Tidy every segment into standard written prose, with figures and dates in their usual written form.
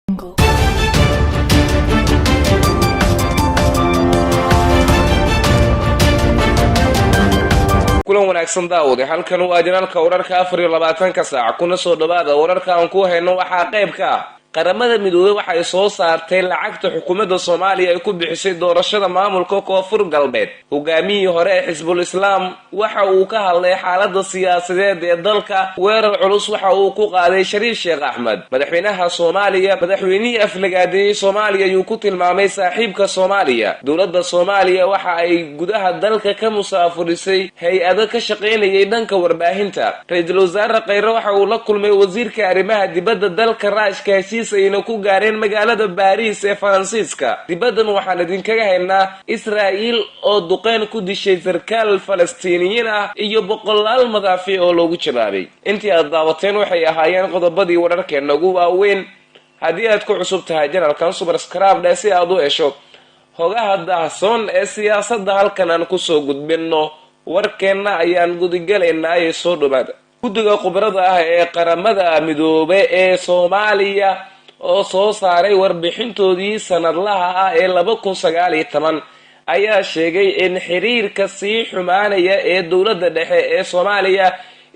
Jungle. Kulan wanaagsan, daawade. Halkan waa janalka wararka 24-ka saac. Kuna soo dhawaada wararka aan ku hayno. Waxaa qayb ka ah: Qaramada Midoobey waxay soo saartay lacagta xukuumadda Soomaaliya ay ku bixisay doorashada maamulka Koonfur Galbeed. Hogaamiyihii hore ee Xisbul Islaam waxa uu ka hadlay xaalada siyaasadeed ee dalka. Weerar culus waxa uu ku qaaday Shariif Sheekh Axmed, madaxweynaha Soomaaliya. Madaxweynihii aflagaadeeyey Soomaaliya ayuu ku tilmaamay saaxiibka Soomaaliya. Dowladda Soomaaliya waxa ay gudaha dalka ka musaafurisay hay-ado ka shaqaynayay dhanka warbaahinta. Ra-iisul Wasaare Kheyre waxa uu la kulmay wasiirka arrimaha dibadda dalka Raashka, heshiis ayna ku gaareen magaalada Baariis ee Faransiiska. Dibaddan waxaan idinkaga haynaa Israa'iil oo duqeyn ku dishay sarkaal Falastiiniyiin ah iyo boqolaal madaafiic oo loogu jawaabay. Intii aad daawateen waxay ahaayeen qodobadii wararkeena ugu waaweyn. Haddii aad ku cusub tahay janalkan, subscribe dheh si aad u hesho hogaha daahsoon ee siyaasadda halkan aan kusoo gudbinno. Warkeenna ayaan gudagalaynaa ee soo dhawaada. Guddiga khubrada ah ee Qaramada Midoobe ee Soomaaliya oo soo saaray warbixintoodii sanadlaha ah ee 2019 ayaa sheegay in xiriirka sii xumaanaya ee dowladda dhexe ee Soomaaliya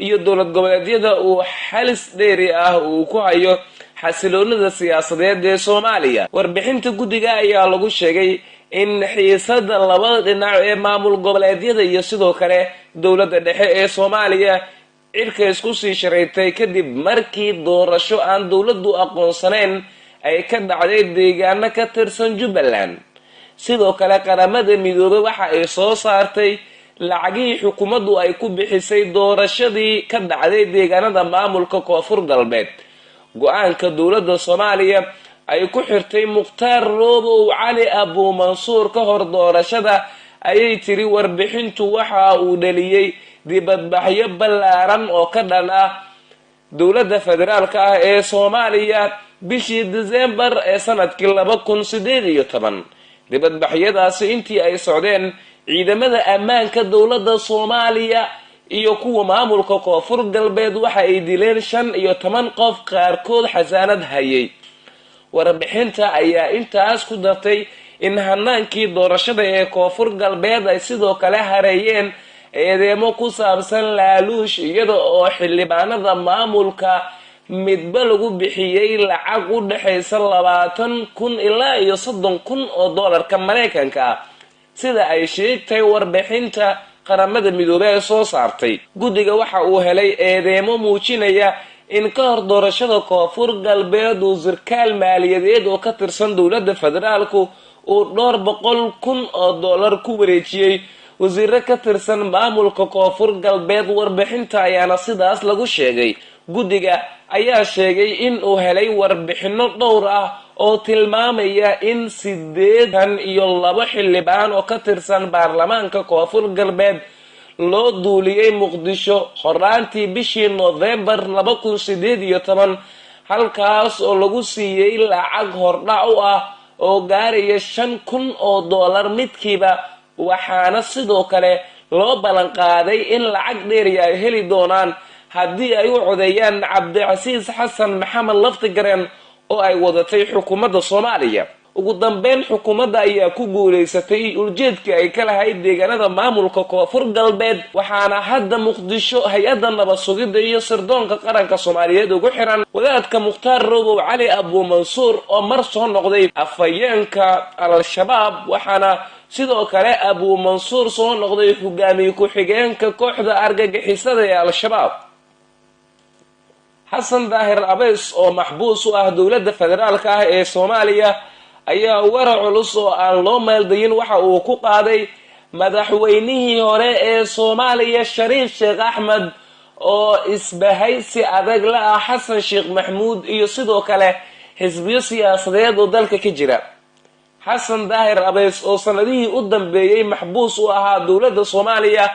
iyo dowlad goboleedyada uu xalis dheeri ah uu ku hayo xasiloonida siyaasadeed ee Soomaaliya. Warbixinta guddiga ayaa lagu sheegay in xiisada labada dhinac ee maamul goboleedyada iyo sidoo kale dowladda dhexe ee Soomaaliya cirka isku sii shareyrtay kadib markii doorasho aan dowladdu aqoonsanayn ay ka dhacday deegaano ka tirsan Jubbaland. Sidoo kale, Qaramada Midoobey waxa ay soo saartay lacagihii xukuumaddu ay ku bixisay doorashadii ka dhacday deegaanada maamulka Koonfur Galbeed. Go-aanka dowladda Soomaaliya ay ku xirtay Mukhtaar Roobow Cali Abuumansuur ka hor doorashada, ayay tiri warbixintu, waxa uu dhaliyey dibadbaxyo ballaaran oo ka dhan ah dowladda federaalka ah ee Soomaaliya bishii Disembar ee sanadkii 2018. Dibadbaxyadaasi intii ay socdeen, ciidamada ammaanka dowladda Soomaaliya iyo kuwa maamulka Koonfur Galbeed waxa ay dileen 15 qof, qaarkood xasaanad hayay. Warbixinta ayaa intaas ku dartay in hanaankii doorashada ee Koonfur Galbeed ay sidoo kale hareeyeen eedeemo ku saabsan laaluush, iyada oo xildhibaanada maamulka midba lagu bixiyey lacag u dhexaysa 20,000 ilaa iyo 30,000 oo doolarka Maraykanka ah, sida ay sheegtay warbixinta Qaramada Midoobey ee soo saartay. Guddiga waxa uu helay eedeemo muujinaya in ka hor doorashada Koonfur Galbeed uu sarkaal maaliyadeed oo ka tirsan dowladda federaalku uu dhowr boqol kun oo dollar ku wareejiyey wasiiro ka tirsan maamulka Koonfur Galbeed. Warbixinta ayaana sidaas lagu sheegay. Guddiga ayaa sheegay in uu helay warbixino dhowr ah oo tilmaamaya in 82 xildhibaan oo ka tirsan baarlamaanka Koonfur Galbeed loo duuliyey Muqdisho horaantii bishii Noofembar 2018, halkaas oo lagu siiyey lacag hordhac u ah oo gaaraya 5,000 oo dollar midkiiba, waxaana sidoo kale loo ballan qaaday in lacag dheeri ay heli doonaan haddii ay u codeeyaan Cabdicasiis Xasan Maxamed Laftigareen oo ay wadatay xukuumadda Soomaaliya. Ugu dambeyn, xukuumadda ayaa ku guulaysatay ujeedkii ay ka lahayd deegaanada maamulka Koonfur Galbeed, waxaana hadda Muqdisho hay-adda nabad sugidda iyo sirdoonka qaranka Soomaaliyeed ugu xiran wadaadka Mukhtaar Robow Cali Abuumansuur oo mar soo noqday afhayeenka Al-Shabaab, waxaana sidoo kale Abuumansuur soo noqday hogaamiye ku-xigeenka kooxda argagixisada ee Al-Shabaab. Xasan Daahir Abeys oo maxbuus u ah dowladda federaalka ah ee Soomaaliya ayaa weerar culus oo aan loo meeldayin waxa uu ku qaaday madaxweynihii hore ee Soomaaliya, Shariif Sheekh Axmed, oo isbahaysi adag la ah Xasan Sheekh Maxmuud iyo sidoo kale xisbiyo siyaasadeed oo dalka ka jira. Xasan Daahir Abeys oo sanadihii u dambeeyey maxbuus u ahaa dowladda Soomaaliya,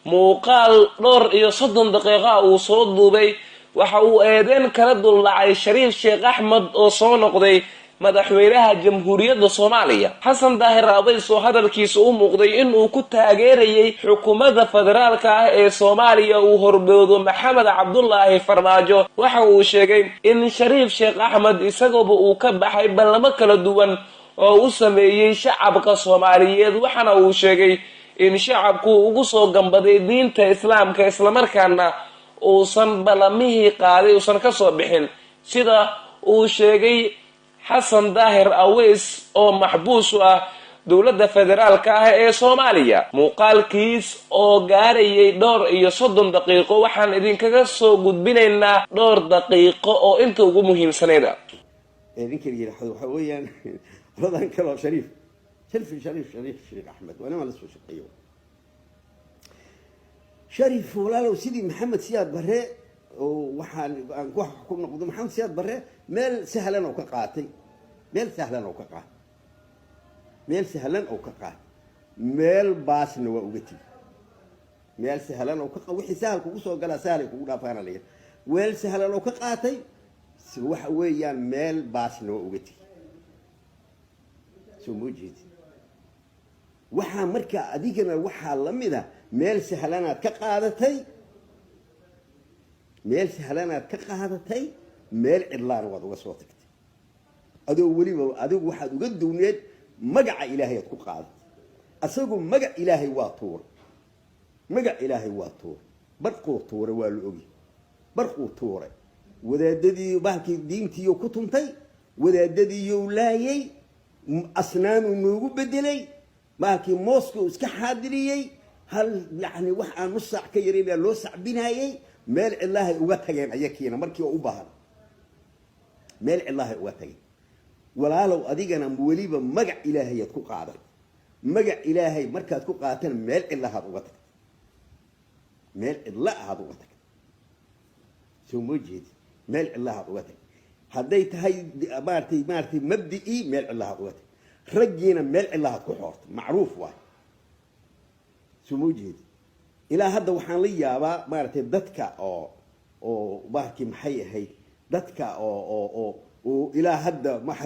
muuqaal dhowr iyo 30 daqiiqa uu soo duubay waxa uu eedeen kala duldhacay Shariif Sheekh Axmed oo soo noqday Madaxweynaha Jamhuuriyadda Soomaaliya Xasan Daahir Abays oo hadalkiisa u muuqday inuu ku taageerayay xukuumadda federaalka ah ee Soomaaliya uu horboodo Maxamed Cabdulaahi Farmaajo, waxa uu sheegay in Shariif Sheekh Axmed isagooba uu ka baxay ballamo kala duwan oo u sameeyey shacabka Soomaaliyeed, waxaana uu sheegay in shacabku ugu soo gambaday diinta Islaamka, islamarkaana uusan ballamihii qaaday uusan kasoo bixin, sida uu sheegay Xasan Daahir Aweys oo maxbuus u ah dowladda federaalka ah ee Soomaaliya. Muuqaalkiis oo gaarayay dhowr iyo 30 daqiiqo waxaan idinkaga soo gudbinaynaa dhowr daqiiqo oo inta ugu muhiimsanayda. Ninka la yidhaahdo waxaa weeyaan qoladan kaloo Shariif Sheekh Axmed waa niman la soo shaqeeyo. Shariif, walaalow, sidii Maxamed Siyaad Barre oo waxaan aan wax ku noqdo, Maxamed Siyaad Barre meel sahlan oo ka qaatay, meel sahlan oo ka qaatay, meel sahlan oo ka qaatay, meel baasna waa uga tegi. Meel sahlan oo ka, wixii sahal kugu soo galaa sahlay kugu dhaafaana la yidhaha. Meel sahlan oo ka qaatay waxa weeyaan meel baasna waa uga tegi. Soo moo jeedi? Waxaa marka adigana waxaa la mid a, meel sahlanaad ka qaadatay, meel sahlanaad ka qaadatay, meel cidlaana waad uga soo tagtay. Adoo weliba adigu waxaad uga duwneed magaca Ilaahay aad ku qaadatay, asagu magac Ilaahay waa tuuray, magac Ilaahay waa tuuray, barquu tuuray, waa la ogi, barquu tuuray. Wadaadadii bahalkii diintiiyo ku tuntay, wadaadadiiyou laayay, asnaamuu noogu bedelay, bahalkii mooska uu iska xaadiriyey. Hal yani wax aan nus saac ka yarayn baa loo sacbinaayey. Meel cidlaahay uga tageen ayakiina markii oo u baahan, meel cidlaahay uga tageen. Walaalow, adigana weliba magac Ilaahayaad ku qaadan, magac Ilaahay markaad ku qaatana meel cidlahaad uga tagtay, meel cidla ahaad uga tagtay. Soo moo jeedi? Meel cidlahaad uga tagtay. Hadday tahay maaratay mabdi'ii, meel cidlahaad uga tagtay, raggiina meel cidlahaad ku xoortay, macruuf waay. Soo moo jeedi? Ilaa hadda waxaan la yaabaa maaragtay dadka oo bahalkii maxay ahayd, dadka oo ilaa hadda maxa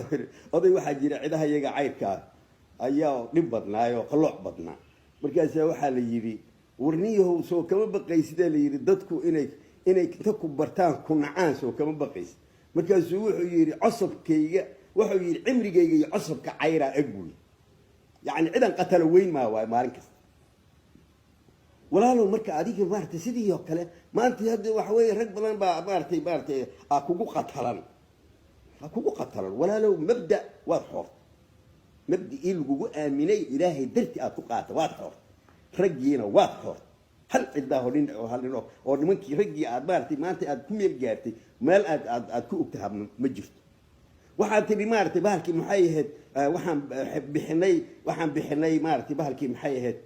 oday waxaa jira cidaha iyaga cayrkaa ayaa dhib badnaay oo qalooc badnaa. Markaasaa waxaa la yidhi, "Warniyahow, soo kama baqaysidee?" la yidhi, "dadku inay inta ku bartaan ku nacaan, soo kama baqaysid?" Markaasuu wuxuu yidhi, "Cosobkayga," wuxuu yidhi, "cimrigayga iyo cosobka cayraa eg buy, yacni cidan qatalo weyn maa waay maalin kasta." Walaalow, marka adiga maaratay sidii oo kale maanta hadda waxa weeye rag badan baa maaratay a kugu qatalan, ha kugu qatalan. Walaalow, mabda waad xoortay, mabdicii lagugu aaminay Ilaahay darti aad ku qaatay waad xoortay, raggiina waad xoortay. Hal cidaaho nin oo hal nin oo nimankii raggii aad maaratay maanta aad ku meel gaartay, meel aad ku ogtaha ma jirto. Waxaad tidhi maaratay bahalkii maxay ahayd, waxaan bixinay maaratay bahalkii maxay ahayd,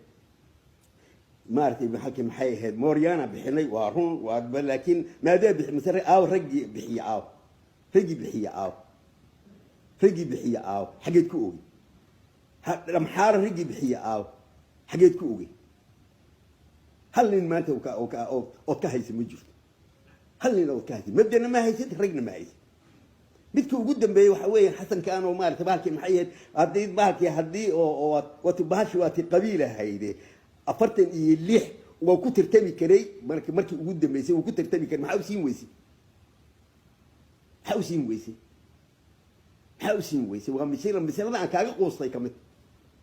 maaratay bahalkii maxay ahayd, Mooryaana bixinay. Waa run, waa laakiin maadaa bixi mise aaw raggii bixiye, aaw raggii bixiye, aaw raggii bixiye, aaw xageed ku ogey? Dhamxaaro raggii bixiye aaw, xageed ku ogey? Hal nin maanta ood ka haysa ma jirto, hal nin ood ka haysa. Mabdana ma haysid, ragna ma haysid. Midka ugu dambeeyey waxa weeya Xasankaan oo maarata bahalkii maxay ahayd, haddii bahalkii haddii oo waati bahashi waati qabiil ahayde, 46 waa ku tartami karay. Markii ugu dambeysay wuu ku tartami karay. Maxaa u siin weysay? Maxaa u siin weysay? Maxaa u siin weysay? Waa masalada aan kaaga quustay kamid,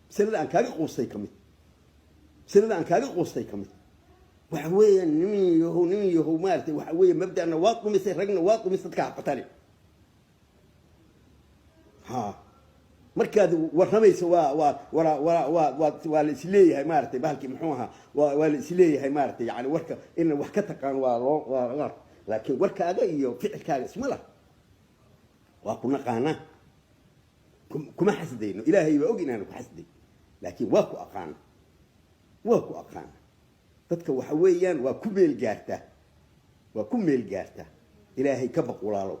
masalada aan kaaga quustay kamid, masalada aan kaaga quustay kamid. Waxa weeya nin yahow maaratay waxa weeye mabda'na waad dhumisay, ragna waad dhumisay, dadka haqatani ha. Markaad warramayso waa la isleeyahay maaratay bahalkii muxuu ahaa, waa la isleeyahay maaratay, yani warka in wax ka taqaan waa loo waa, laakiin warkaaga iyo ficilkaaga isma lah. Waa ku naqaanaa, kuma xasdayno, Ilaahay baa og inaanu ku xasdayn, laakiin waa ku aqaana, waa ku aqaana. Dadka waxa weeyaan waa ku meel gaartaa, waa ku meel gaartaa. Ilaahay ka baq, walaalow.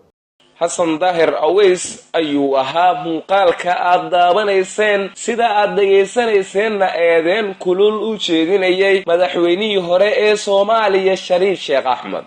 Xasan Daahir Aweys ayuu ahaa muuqaalka aad daawanayseen. Sida aad dhegaysanayseena eedeen kulul u jeedinayay madaxweynihii hore ee Soomaaliya Shariif Sheekh Axmed.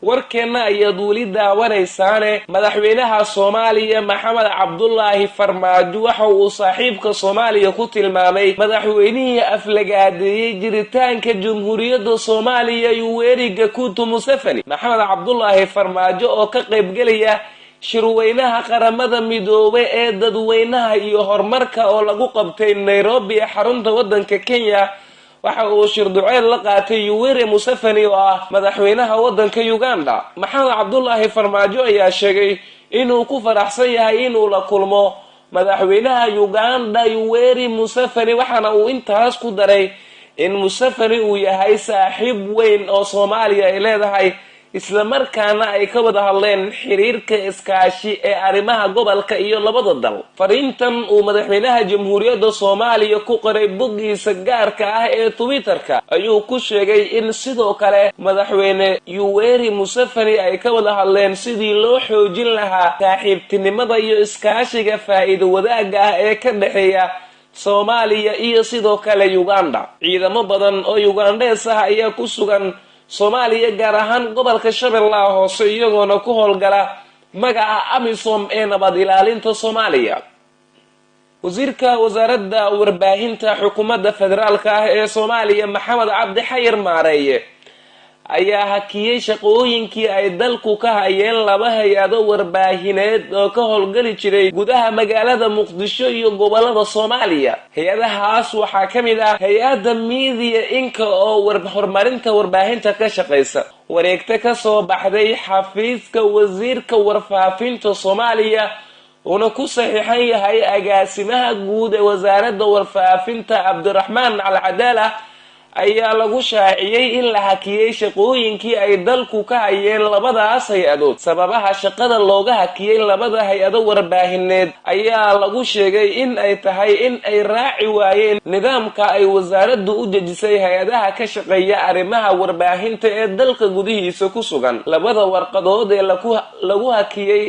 Warkeenna ayaad weli daawanaysaane. Madaxweynaha Soomaaliya Maxamed Cabdulaahi Farmaajo waxa uu saaxiibka Soomaaliya ku tilmaamay madaxweynihii aflagaadeeyey jiritaanka Jamhuuriyadda Soomaaliya, Yuweri Kaguta Museveni. Maxamed Cabdulaahi Farmaajo oo ka qaybgelaya shirweynaha Qaramada Midoobay ee dadweynaha iyo horumarka oo lagu qabtay Nairobi ee xarunta waddanka Kenya, waxa uu shirduceed la qaatay Yuweri Museveni oo ah madaxweynaha waddanka Uganda. Maxamed Cabdulaahi Farmaajo ayaa sheegay inuu ku faraxsan yahay inuu la kulmo madaxweynaha Uganda Yuweri Museveni, waxaana uu intaas ku daray in Museveni uu yahay saaxiib weyn oo Soomaaliya ay leedahay, islamarkaana ay ka wada hadleen xiriirka iskaashi ee arrimaha gobolka iyo labada dal. Fariintan uu madaxweynaha Jamhuuriyadda Soomaaliya ku qoray boggiisa gaarka ah ee Twitterka ayuu ku sheegay in sidoo kale madaxweyne Yuweri Museveni ay ka wada hadleen sidii loo xoojin lahaa saaxiibtinimada iyo iskaashiga faa'iido wadaagga ah ee ka dhexeeya Soomaaliya iyo sidoo kale Uganda. Ciidamo badan oo Ugandhees ah ayaa ku sugan Soomaaliya, gaar ahaan gobolka Shabeellaha Hoose, iyagoona ku howlgala magaca AMISOM ee nabad ilaalinta Soomaaliya. Wasiirka wasaaradda warbaahinta xukuumadda federaalka ah ee Soomaaliya, Maxamed Cabdi Xayir Maareeye, ayaa hakiyey shaqooyinkii ay dalku ka hayeen laba hay-ado warbaahineed oo ka howlgeli jiray gudaha magaalada Muqdisho iyo gobolada Soomaaliya. Hay-adahaas waxaa ka mid ah hay-adda Media Inka oo horumarinta warbaahinta ka shaqaysa. Wareegto ka soo baxday xafiiska wasiirka warfaafinta Soomaaliya, uuna ku saxiixan yahay agaasimaha guud ee wasaaradda warfaafinta, Cabdiraxmaan Alcadaala, ayaa lagu shaaciyey in la hakiyey shaqooyinkii ay dalku ka hayeen labadaas hay-adood. Sababaha shaqada looga hakiyey labada hay-ado warbaahineed ayaa lagu sheegay in ay tahay in ay raaci waayeen nidaamka ay wasaaraddu u dejisay hay-adaha ka shaqeeya arrimaha warbaahinta ee dalka gudihiisa ku sugan. Labada warqadood ee lagu hakiyey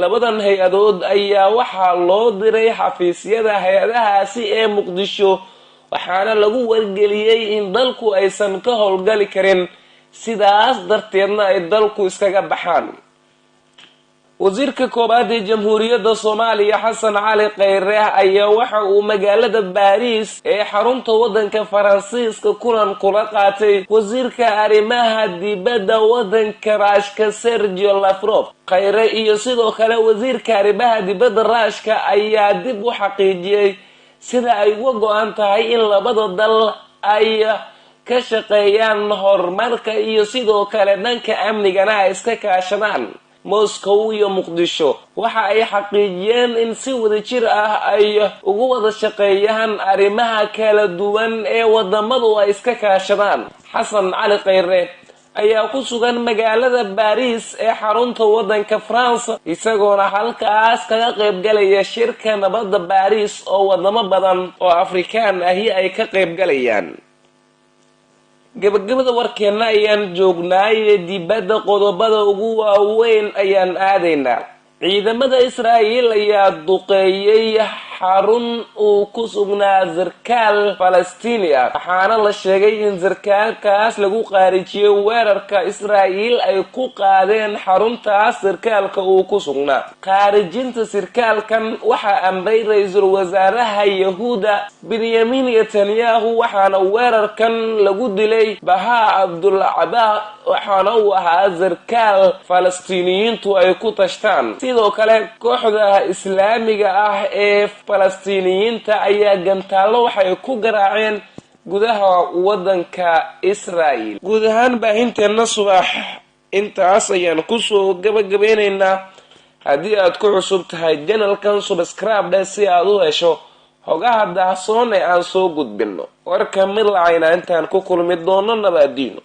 labadan hay-adood ayaa waxaa loo diray xafiisyada hay-adahaasi ee Muqdisho, waxaana lagu wargeliyey in dalku aysan ka howlgali karin, sidaas darteedna ay dalku iskaga baxaan. Wasiirka koobaad ee Jamhuuriyadda Soomaaliya, Xasan Cali Kheyre, ayaa waxa uu magaalada Baariis ee xarunta waddanka Faransiiska kulan kula qaatay wasiirka arrimaha dibadda waddanka Raashka, Sergio Lavrov. Kheyre iyo sidoo kale wasiirka arrimaha dibadda Raashka ayaa dib u xaqiijiyey sida ay uga go-an tahay in labada dal ay ka shaqeeyaan horumarka iyo sidoo kale dhanka amnigana ay iska kaashadaan. Moscow iyo Muqdisho waxa ay xaqiijiyeen in si wadajir ah ay ugu wada shaqeeyaan arrimaha kala duwan ee wadamadu ay iska kaashadaan. Xasan Cali Kheyre ayaa ku sugan magaalada Baariis ee xarunta waddanka France, isagoona halkaas kaga qaybgalaya shirka nabadda Baariis oo wadamo badan oo Afrikaan ahi ay ka qaybgalayaan. Gabagabada warkeenna ayaan joognaaye, dibadda qodobada ugu waaweyn ayaan aadaynaa. Ciidamada Israa'iil ayaa duqeeyey xarun uu ku sugnaa sarkaal Falastiini ah, waxaana la sheegay in sarkaalkaas lagu qaarijiyey weerarka Israa'iil ay ku qaadeen xaruntaas sarkaalka uu ku sugnaa. Qaarijinta sarkaalkan waxaa amray ra-iisul wasaaraha Yahuuda, Benyamin Netanyahu, waxaana weerarkan lagu dilay Bahaa Cabdulcabaa, waxaana uu ahaa sarkaal Falastiiniyiintu ay ku tashtaan. Sidoo kale, kooxda Islaamiga ah ee Falastiiniyiinta ayaa gantaallo waxay ku garaaceen gudaha waddanka Israa'el. Guud ahaan baahinteenna subax intaas ayaan kusoo gabagabeynaynaa. Haddii aad ku cusub tahay channelkan, subscribe dheh si aad u hesho xogaha daahsoon ee aan soo gudbinno. Warka mid lacayna intaan ku kulmi doono, nabaadiino.